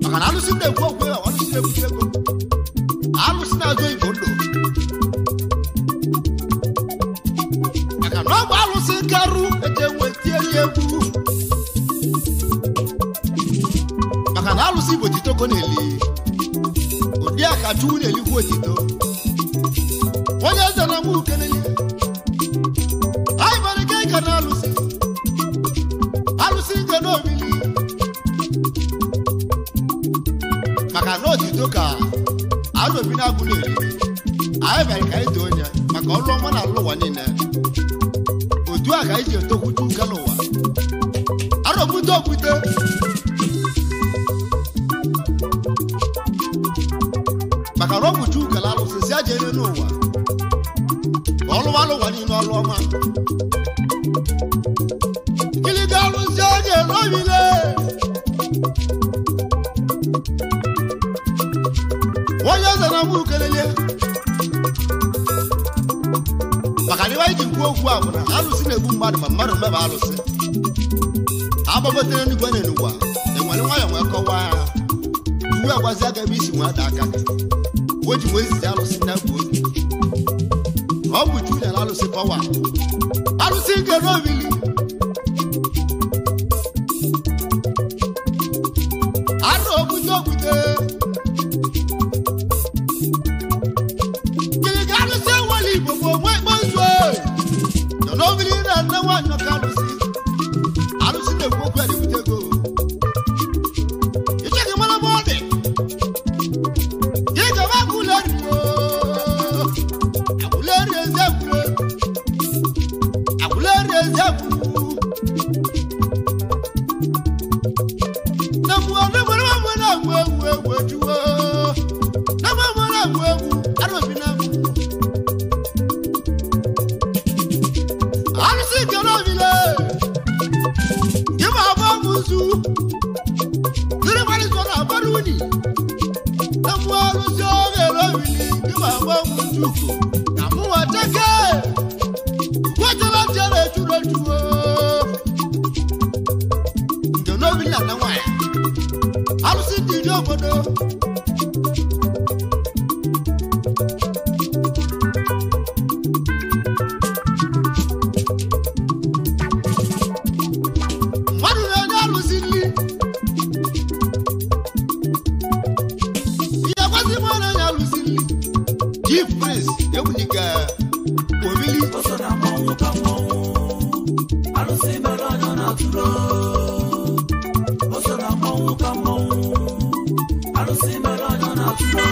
Maka na alụsị na-ekwu okwu, alụsị na-ebute ego, alụsị na-azụ igbo ndụ. egwu maka na alụsị Igbo otito ko na-eli ụdị a ka Chukwu na-elikwu otito onye eze na mụ kelele anyị mere ka ike na alụsị alụsị nke n'omili maka na otito ka alụobi na-agụ na-eri anyị bịara ka anyị too onye maka ọrụ ọma na alụ ụwa niile otu a ka anyị ji etokwutu ụka n'ụwa arọbute okwute maka na ọ bụ Chukwu kele alụsị si aja elu n'ụwa ka ọlụwalụ ụwa niile ọlụ ọma kiliga alụsị oge n'obile onye eze na mụ kelele maka na iwe anyị ji kwuo okwu a bụ na alụsị na-egbu mmadụ ma mmadụ mebe alụsị agbagotere n'igwe na enugwa enwere nwayọ nwee kọwaa ya uwe agwazi aka ebe isi nwee aka o ji nwee izizi alụsị na bụ obi ọ bụ Chukwu nyere alụsị pọwa alụsị nke n'obili arụ ogbute ogbute kiri ka alụsị enwere Igbo bụ onwe ikpe nzu nọ n'obili na nne nwaanyị ka alụsị alụsị na-ekwu okwu a na-ebute ego ịchọghị mara ebe ọ dị ịgaba akwụleri akwụleri ezi akwụle akwụleri ezi akwụ na mgbe na mgbe na mgbe na-agwụ egwu egwu ejuwo na mgbe mgbe na-agwụ egwu arụbi na mgbe alụsị nke n'obile gị ma agba m nzu dịrị mmadụ zọ na agbara uni na mgbe alụsị oge n'obili gị ma agba m nzu na mụnwa cheke gwetara chere ejuru ejuwo nke n'obili na nne nwaanyị alụsị ndị iri obodo mmadụ na-enye alụsị nri ihe kwasị mmadụ na-enye alụsị nri Chief Prince Egbunike Obili O so na mmọnwụ ka mmọnwụ, alụsị mere onye ọ na-atụrụ. O so na mmọnwụ ka mmọnwụ, alụsị mere onye ọ na-atụrụ.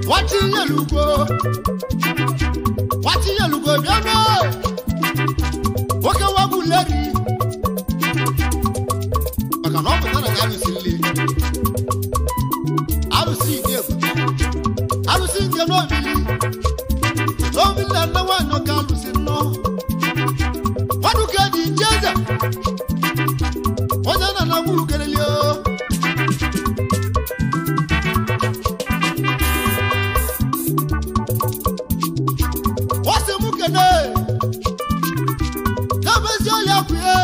Nwatinyelugo Nwatinyelugo bịa nụ nwoke wagbuleri maka na ọ pụtara na alụsị nle alụsị ide ebute alụsị nke n'obili n'obili na nne nwaanyị ọka alụsị nnọọ mmadụ ka eji nche eze onye na na nwuru kelele o. Wọ́n mú kene kábẹ́sí ọ̀yà kùyẹ́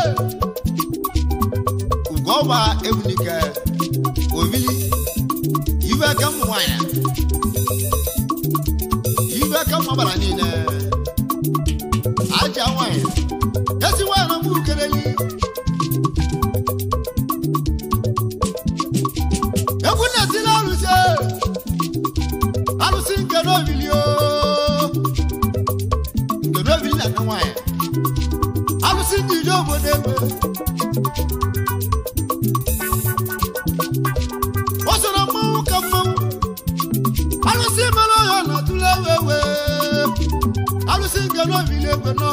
Ugọba Egbunike Obili ife ka ụmụ nwaanyị ife ka ụmụ agbara niile aja nwaanyị esi nwaanyị na mụ keleli egwu na-esi na alụsị alụsị nke n'obili o nke n'obili na nne nwaanyị alụsị ndị ije obodo egbe o soro mmanwụ ka mmanwụ alụsị mara ọhịa na-atụle ewe alụsị nke n'obili egbe nọ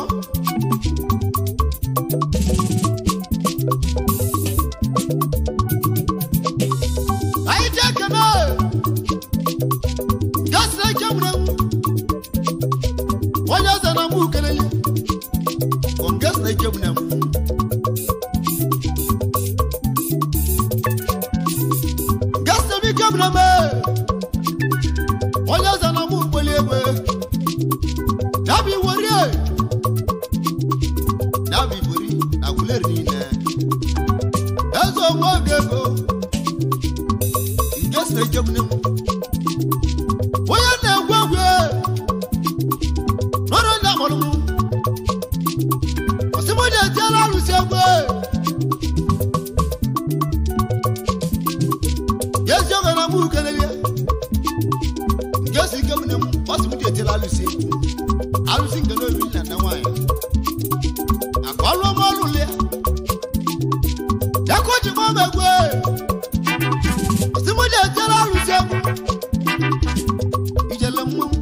anyị jee kene gasị na ike egwuregwu onye eze na mụ kelele onges na ike egwuregwu gasị na ike egwuregwu onye eze na mụ mkpoli egbe ya bụ iworie Jesi ike m na m ọ sị m ji etela alụsị egwu alụsị nke n'obili na nne nwaanyị maka ọlụ ọma ọlụ ya ya ka o ji gba m egwu ọsị m ji etela alụsị egwu ijele mmanwụ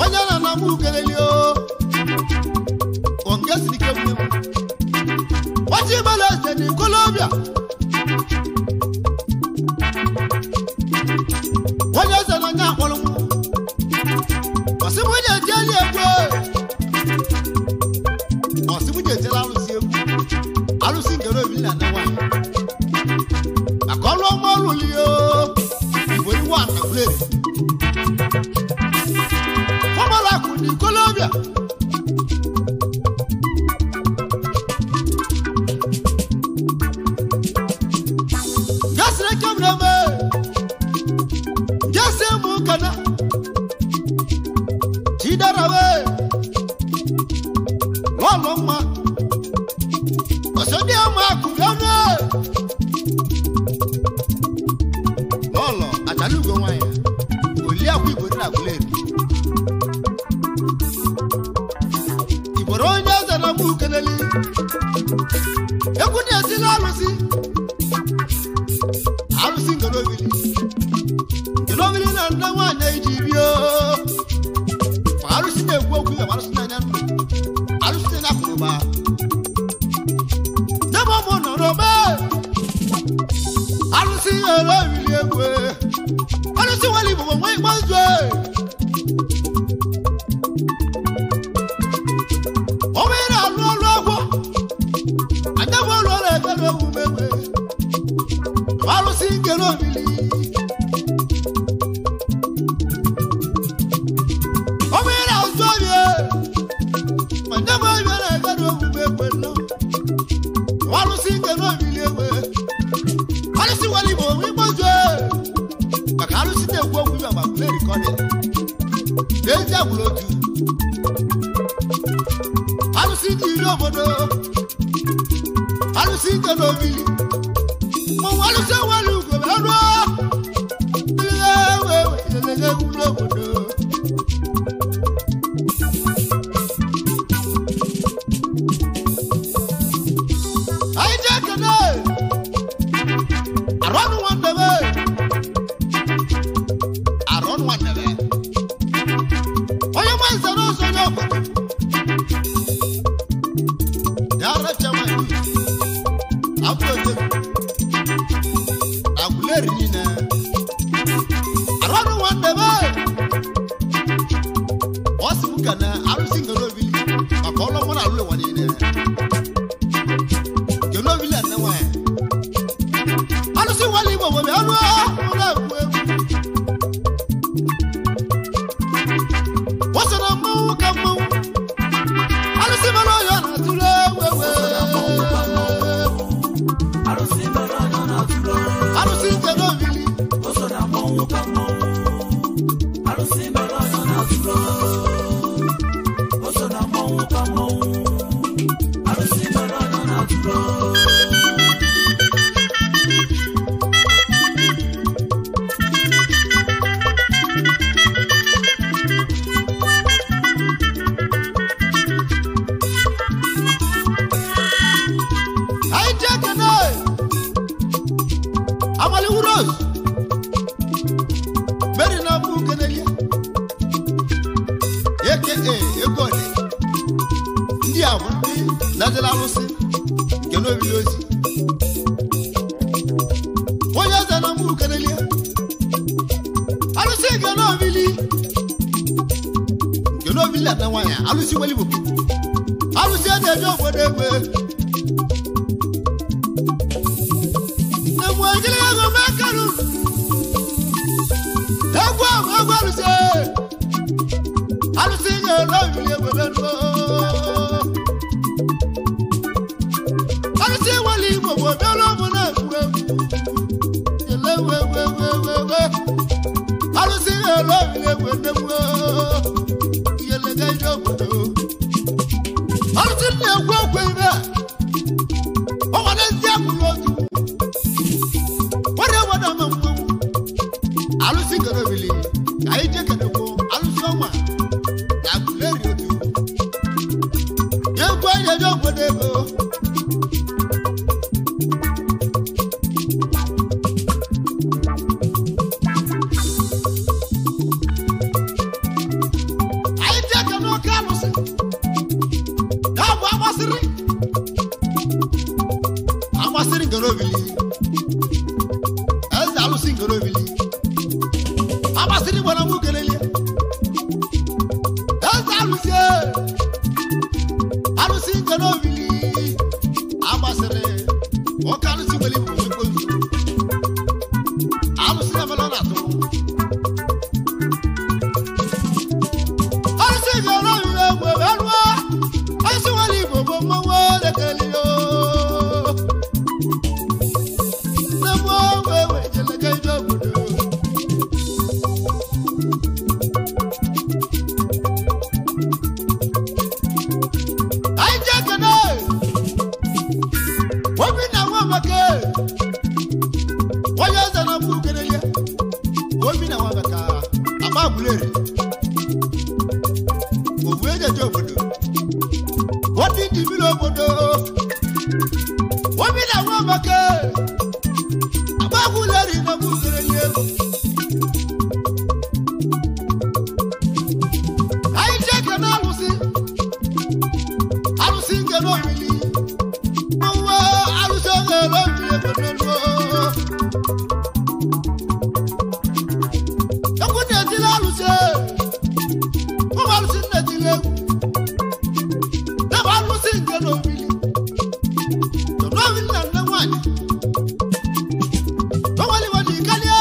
onye na na m ukeleli o onge siri ike m nwachi mara eze na ikolobịa onye eze na onye akpọrọ m ọsị m ji ejeli egwu ọsị m ji ejeli alụsị egwu alụsị nke n'obili na nne nwaanyị maka ọlụ ọma ọlụli o igbo iwu anakwuleri fọmọlá akụ na ikolobịa gasịrị kemreme gasi mụ kana chidarawe lọlọ mma ọsọdị ama akụ bịanụ lọlọ achalugo nwanyị oli akwa igbo dị na guleri igboro onye eze na mụ keneli egwu na-esi na alụsị alụsị nkelobili nkelobili na nne nwaanyị iji bie ma alụsị na-ekwu okwu ya ma alụsị na-anya ndụ alụsị na-enye akụnụba n'ebe ọmụ nọrọ mee alụsị elobili egwe alụsị nwere igbo bụ nwe ikpe nzu ọ bụ na-alụ ọrụ agwọ anyabụ ọrụ ọrụ ebere omume egbe alụsị nkere obili ọ bụ na-azụ ọbịa ma nyabụ ọbịa na-ebere omume egbe nọ alụsị nkere obili egbe alụsị nwere igbo onwe igbozu maka alụsị na-ekwu okwu ya ma play recording n'ezi agbụrụ otu alụsị dị iri obodo alụsị nke n'obili mmanwụ alụsị enwere ugo bịa rụọ ihe ewe elele egwu n'obodo anyị jee kene arọnụ nwanne m arọnụ nwanne m onye nwe nze n'ụzọ onye obodo yàrá chairman abulote aguleri nínà arọnù wọn dẹbẹ wọn sì mú kàná arúsí ngelóbili ọkọ ọlọmọ náà lóye wọn nínà ngelóbili ẹnẹ wọn arúsí wọn lè bọ̀bọ̀ mi ọdún wọn náà kú ewu wọ́n sọ̀rọ̀ mọ́wó ká mọ́wó alụsị mara ọyọ na-atụle wewe Arụsị mere onye ọ na-atụrụ. alụsị nke n'obili O so na mmọnwụ ka mmọnwụ. Arụsị mere onye ọ na-atụrụ. O so na mmọnwụ ka mmọnwụ. Arụsị mere onye ọ na-atụrụ. anyị jee kene amaliwu rose mary na mụ kenelia aka egode ndị a bụ ndị na-ejela alụsị nke n'obili ozi onye eze na mụ kenelia alụsị nke n'obili nke n'obili ata nwaanyị alụsị nwere igbo alụsị a na-eji obodo egbe egwu ejiri ego mekarụ egwu ahụ egwu alụsị alụsị ga-ere obili egwebe nụ alụsị nwere igbo bụ obere ụmụ na-egwu egwu ele egwu egwu egwu egwu egwu alụsị ga-ere obili egwu edegwu iyelega ije obodo alụsị na-egwu egwu ebe a Alụsị ngerobili ka anyị jee kenekwo alụsị ọnwa na Aguleri otu. Egwu anyị eje obodo ego. Anyị jee kene oke alụsị. Ya bụ agbasịrị. Agbasịrị ngerobili. Eze alụsị ngerobili. Agbasịrị gwara m ukelele. Eze alụsị alụsị ngerobili. Agbasịrị oke alụsị nwere ibu nwekwe nzu. Alụsị na-emela ọ na-atụ. Alụsị ngerobili egwu ebe rụọ. Alụsị nwere igbo bụ mmanwụ elekere yo. Nne m ogwe wejeleke ije obodo. Anyị jee kene obi na nwa amaka onye eze na mbụ kenelie obi na nwa amaka akpa Aguleri owu ejeje obodo odi dị mmiri obodo obi na nwa amaka akpa Aguleri na mbụ kenelie. Anyị jee kene alụsị alụsị nke n'omili nwa alụsị oge n'omili ebe n'elu. Egwu na-etili alụsị ụmụ alụsị na-etili egwu ebe alụsị nke n'omili n'omili na nne nwanyị onwere igbo dị kalie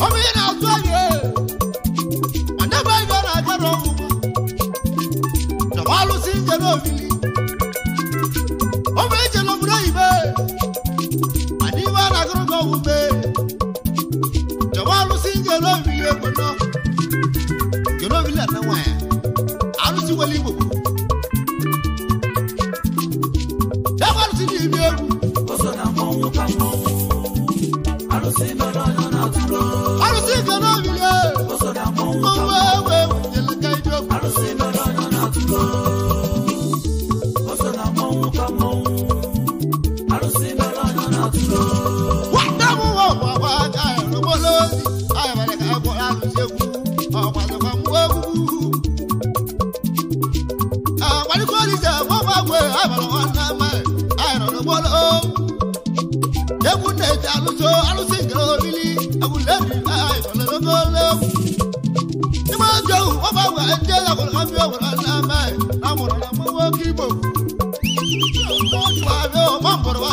omiri na-atụ anya ma ndebe ibe na-abịara ọgwụgwụ. Jọba alụsị nke n'omili ọmọ eche n'obodo oyibo mana iwe a na-agụrụ gị ọgwụ mgbe. Jọba alụsị nke n'omili egbe nọ nke n'omili na nne nwanyị alụsị nwere igbo gburu ebe alụsị na-eme egwu. O so na mmọnwụ ka mmọnwụ. Alụsị mere onye ọ na-atụrụ. Alụsị nke n'omili O so na mmọnwụ ka mmanwụ egwu egwu jeleka ije okwu. Alụsị mere onye ọ na-atụrụ. O so na mmọnwụ ka mmọnwụ. Alụsị mere onye ọ na-atụrụ. Nwanne m nwa ọgba aka erụgbolozi ayabara ka agwọ alụsị egwu ọkwazikwa mgbe egwu agbalịkọlise gbọgbagwe abara nwanne m ayọrọgbolo egwu na-eji alụsị alụsị nke obili Aguleri ayọrọgbolo ime ọjọọ gbọgbagwe ndị ezagwara ọbịa ọgwara nna m na mụrụ na mụ nwoke Igbo abịa ọgbọ mbọrọ.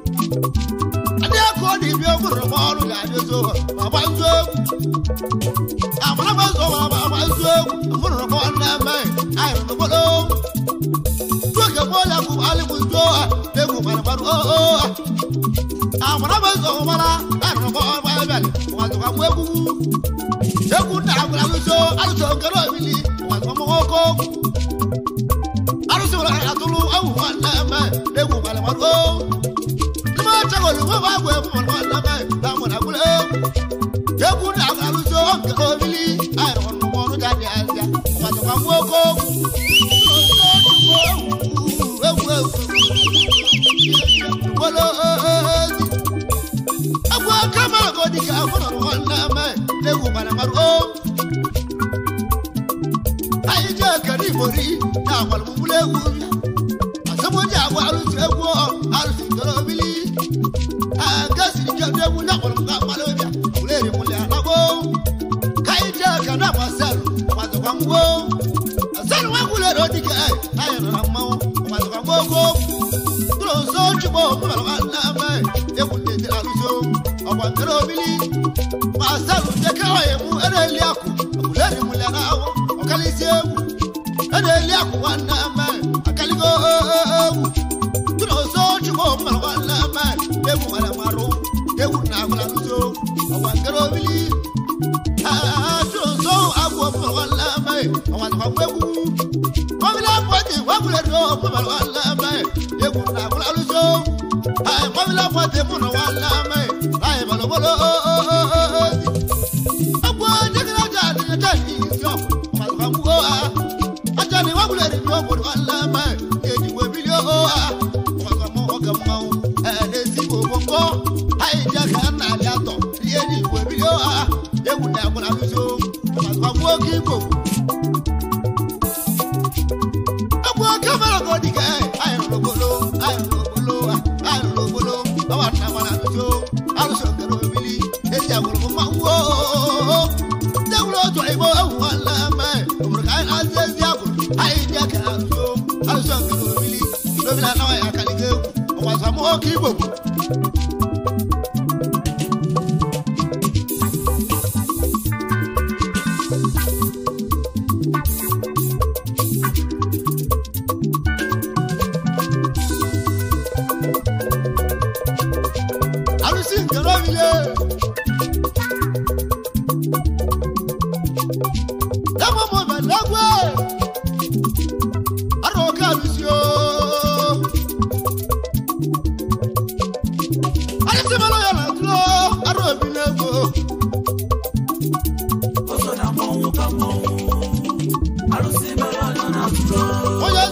Ndị aka ọ dị-ebi ọbụrụ m ọrụ ga-adị so ma gba nzu egwu amara m nzọ ma gba nzu egwu mụrụ m nne m anyị rụrụ gbolo oge m ọla bụ alịbụ nzu ha egwu mara gbara oo amara m nzọ mara arụrụ m ọrụ abalị nwazụkwa m egwu egwu na agwara alụso alụso nkere omili nwazụkwa m nwoke okwu alụso nwere atụrụ awụ nwanne m egwu mara gbara oo. Anyị ji ekere Igbo ri na agwara mgbulu egwu asọmpi agwa arụsị egwu arụsị nkere obili gasiri jẹ egwu ní ọ̀pọ̀lọpọ̀ àpàlẹ́ òbí àwùlé èrè múlẹ̀ àlágbó káyé jẹ́ kàdá àpá sẹ́ẹ̀lù pàtàkì àmúgbó sẹ́ẹ̀lù wọn kúlẹ̀ rẹ̀ ó di kẹ́ ẹ̀ láyé rẹ̀ mọ́ pàtàkì àmúgbó. igbo mụrụ nwanne m egwu na-ete alụso ọgwa nkere obili ma salụ jeke ọyị mụ ereli akụ ọbụleri mụlya na ahụ ọkalịsi egwu ereli akụ nwanne m akaligo egwu tụrụ nso chukwu mụrụ nwanne m egwu nwere marụ egwu na-agwụla alụso ọgwa nkere obili tụrụ nso agwụ mụrụ nwanne m ọnwa egwu mọbílá pọ́tì wọ́pùlẹ̀ tó kúmọ̀lá wà lámẹ́ egwu nàkúlá lóso àì mọbílá pọ́tì múnà wà lámẹ́ láì bọ̀lọ̀bọ̀lọ̀ ọgbọ́ jẹ́kẹ́rẹ́ jà ní ẹjọ́ ìjọ ọmọdé wa ajá ni wọ́pùlẹ̀ tó kúmọ̀lá wà lámẹ́ èjì wẹ̀ bílíọ̀ ọmọdé mọ́ ọkẹ́ mọ́ ẹ̀ gbogbo àì jẹ́ kẹ́ nàlẹ́ àtọ̀ èjì wẹ̀ bílíọ̀ egwu nàkúlá lóso ọmọdé wa kí gbogbo. Onye